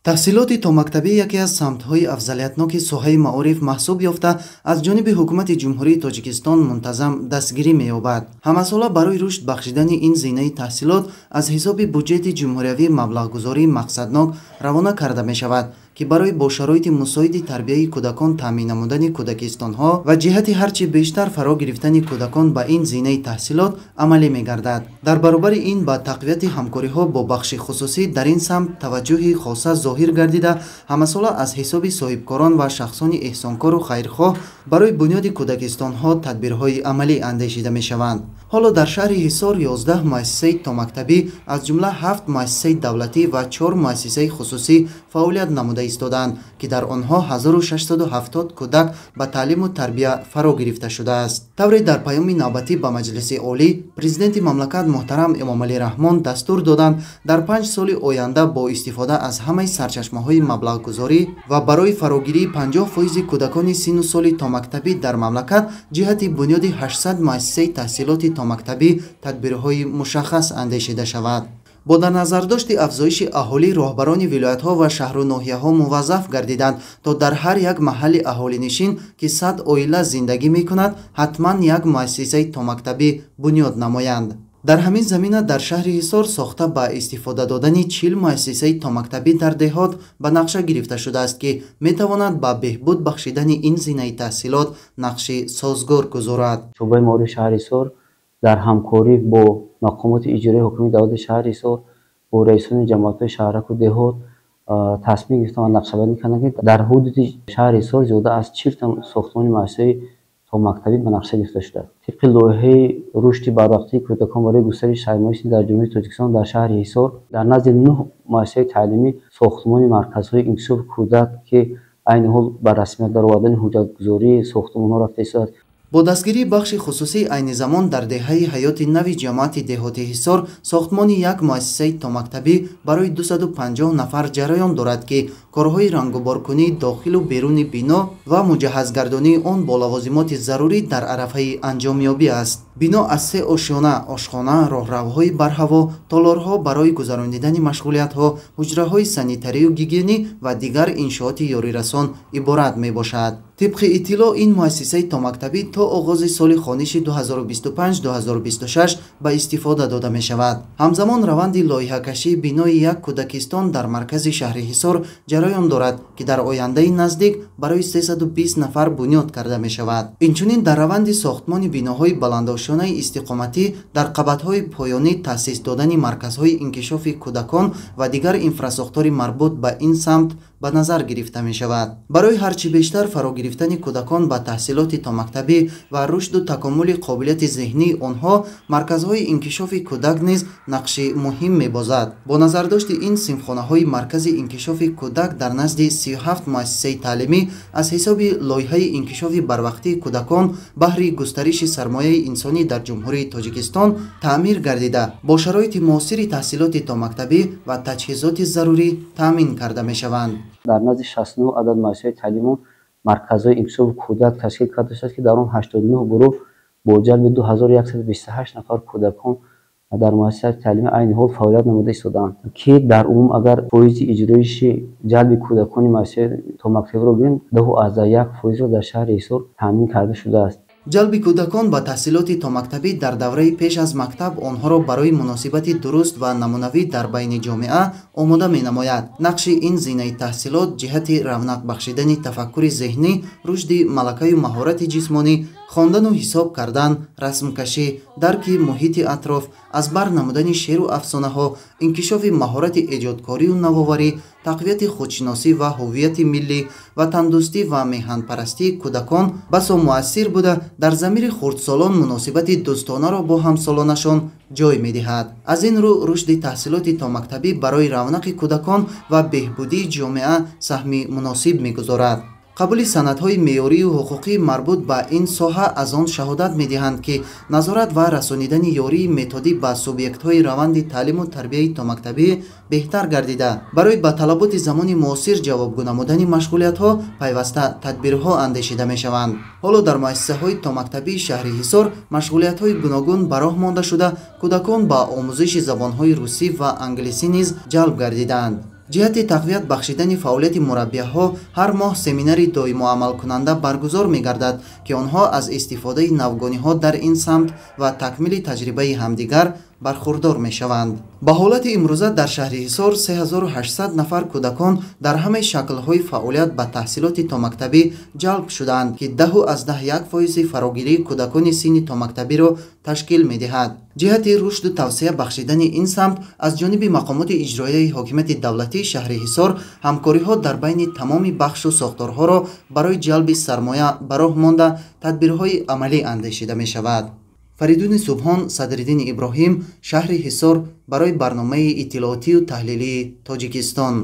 Таҳсилоти томактабӣ яке аз самтҳои афзалиятноки соҳаи маориф маҳсуб ёфта, аз ҷониби ҳукумати Ҷумҳурии Тоҷикистон мунтазам дастгирӣ меёбад. Ҳамасола барои рушд бахшидани ин зинаи таҳсилот аз ҳисоби буҷети ҷумҳуриявӣ маблағгузории мақсаднок равона карда мешавад, ки барои бо шароити мусоиди тарбияи кӯдакон таъмин намудани кӯдакистонҳо ва ҷиҳати ҳарчи бештар фаро гирифтани кӯдакон ба ин зинаи таҳсилот амалӣ мегардад. Дар баробари ин ба тақвияти ҳамкориҳо бо бахши хусусӣ дар ин самт таваҷҷӯҳи хоса зоҳир гардида, ҳамасола аз ҳисоби соҳибкорон ва шахсони эҳсонкору хайрхоҳ барои бунёди кӯдакистонҳо тадбирҳои амалӣ андешида мешаванд. Ҳоло дар шаҳри Ҳисор 11 муассисаи томактабӣ, аз ҷумла 7 муассисаи давлатӣ ва 4 муассисаи хусусӣ фаъолият намуда истодаанд, ки дар онҳо 1670 кӯдак ба таълиму тарбия фаро гирифта шудааст. Тавре дар паёми навбатӣ ба Маҷлиси Олӣ Президенти мамлакат муҳтарам Эмомалӣ Раҳмон дастур доданд, дар 5 соли оянда бо истифода аз ҳамаи сарчашмаҳои маблағгузорӣ ва барои фарогирии 50% кӯдакони синну соли томактабӣ дар мамлакат ҷиҳати бунёди 800 муассисаи таҳсилоти томактабӣ тадбирҳои мушаххас андешида шавад. Бо дар назардошти афзоиши аҳолӣ роҳбарони вилоятҳо ва шаҳру ноҳияҳо муваззаф гардиданд, то дар ҳар як маҳалли аҳолинишин, ки 100 оила зиндагӣ мекунад, ҳатман як муассисаи томактабӣ бунёд намоянд. Дар ҳамин замина дар шаҳри Ҳисор сохта ба истифода додани 40 муассисаи томактабӣ дар деҳот ба нақша гирифта шудааст, ки метавонад ба беҳбуд бахшидани ин зинаи таҳсилот нақши созгор гузорад. Шӯъбаи маорифи шаҳри Ҳисор дар ҳамкорӣ бо мақомоти иҷроии ҳукумати давлати шаҳри Ҳисор, бо раисони ҷамоатҳои шаҳраку деҳот тасмим гирифтанд ва нақшабандӣ карданд, ки дар ҳудуди шаҳри Ҳисор зиёда аз 40 та сохтмони муассисаи томактабӣ ба нақша гирифта шудааст. Тибқи лоиҳаи рушди барвақтии кӯдакон барои густариши сармояи дар Ҷумҳурии Тоҷикистон дар шаҳри Ҳисор дар назди 9 муассисаи таълимӣ сохтмони марказҳои инкишофи кӯдак, ки айни ҳол ба расмият даровардани ҳуҷҷатгузории сохтмонҳо рафта истодааст. Бо дастгирии бахши хусусӣ айни замон дар деҳаи Ҳаёти Нави ҷамоати деҳоти Ҳисор сохтмони як муассисаи томактабӣ барои 250 нафар ҷараён дорад, ки корҳои рангуборкунии дохилу беруни бино ва муҷаҳҳазгардонии он бо лавозимоти зарурӣ дар арафаи анҷомёбӣ аст. Бино аз 3 ошёна, ошхона, роҳравҳои барҳаво, толорҳо барои гузаронидани машғулиятҳо, ҳуҷраҳои санитарию гигиенӣ ва дигар иншооти ёрирасон иборат мебошад. Тибқи иттилоъ, ин муассисаи томактабӣ то оғози соли хониши 2025-2026 ба истифода дода мешавад. Ҳамзамон раванди лоиҳакашии бинои як кӯдакистон дар маркази шаҳри Ҳисор ҷараён дорад, ки дар ояндаи наздик барои 320 нафар бунёд карда мешавад. Инчунин дар раванди сохтмони биноҳои баландошёнаи истиқоматӣ дар қабатҳои поёнӣ таъсис додани марказҳои инкишофи кӯдакон ва дигар инфрасохтори марбут ба ин самт ба назар гирифта мешавад. Барои ҳарчи бештар фаро гирифтани кӯдакон ба таҳсилоти томактабӣ ва рушду такомули қобилияти зеҳнии онҳо марказҳои инкишофи кӯдак низ нақши муҳим мебозад. Бо назардошти ин синфхонаҳои маркази инкишофи кӯдак дар назди 37 муассисаи таълимӣ аз ҳисоби лоиҳаи инкишофи барвақтии кӯдакон баҳри густариши сармояи инсонӣ дар Ҷумҳурии Тоҷикистон таъмир гардида, бо шароити муосири таҳсилоти томактабӣ ва таҷҳизоти зарурӣ таъмин карда мешаванд. Дар назди 69 адад муассисаи таълимӣ марказҳои инкишофи кӯдак ташкил карда шудааст, ки дар он 89 гурӯҳ бо ҷалби 2128 нафар кӯдакон дар муассисаи таълимӣ айни ҳол фаъолият намуда истодаанд, ки дар умум агар фоизи иҷроиши ҷалби кӯдакони муассисаи томактабиро бигирем, 2,1%-ро дар шаҳри Ҳисор таъмин карда шудааст. Ҷалби кӯдакон ба таҳсилоти томактабӣ дар давраи пеш аз мактаб онҳоро барои муносибати дуруст ва намунавӣ дар байни ҷомеа омода менамояд. Нақши ин зинаи таҳсилот ҷиҳати равнақ бахшидани тафаккури зеҳнӣ, рушди малакаю маҳорати ҷисмонӣ, хондану ҳисоб кардан, расмкашӣ, дарки муҳити атроф, аз бар намудани шеъру афсонаҳо, инкишофи маҳорати эҷодкорию навоварӣ, тақвияти худшиносӣ ва ҳуввияти миллӣ, ватандӯстӣ ва меҳанпарастии кӯдакон басо муассир буда, дар замири хурдсолон муносибати дӯстонаро бо ҳамсолонашон ҷой медиҳад. Аз ин рӯ рушди таҳсилоти томактабӣ барои равнақи кӯдакон ва беҳбудии ҷомеа саҳми муносиб мегузорад. Қабули санадҳои меъёрию ҳуқуқӣ марбут ба ин соҳа аз он шаҳодат медиҳанд, ки назорат ва расонидани ёрии методӣ ба субъектҳои раванди таълиму тарбияи томактабӣ беҳтар гардида, барои ба талаботи замони муосир ҷавобгӯ намудани машғулиятҳо пайваста тадбирҳо андешида мешаванд. Ҳоло дар муассисаҳои томактабии шаҳри Ҳисор машғулиятҳои гуногун ба роҳ монда шуда, кӯдакон ба омӯзиши забонҳои русӣ ва англисӣ низ ҷалб гардидаанд. Ҷиҳати тақвият бахшидани фаъолияти мураббияҳо ҳар моҳ семинари доимоамалкунанда баргузор мегардад, ки онҳо аз истифодаи навгониҳо дар ин самт ва такмили таҷрибаи ҳамдигар бархурдор мешаванд. Ба ҳолати имрӯза дар шаҳри Ҳисор 3800 нафар кӯдакон дар ҳамаи шаклҳои фаъолият ба таҳсилоти томактабӣ ҷалб шудаанд, ки 10,1% фарогирии кӯдакони синни томактабиро ташкил медиҳад. Ҷиҳати рушду тавсеа бахшидани ин самт аз ҷониби мақомоти иҷроияи ҳокимияти давлатии шаҳри Ҳисор ҳамкориҳо дар байни тамоми бахшу сохторҳоро барои ҷалби сармоя ба роҳ монда тадбирҳои амалӣ андешида мешавад. Фаридуни Субҳон, Садриддини Иброҳим, шаҳри Ҳисор, барои барномаи иттилоотию таҳлилии Тоҷикистон.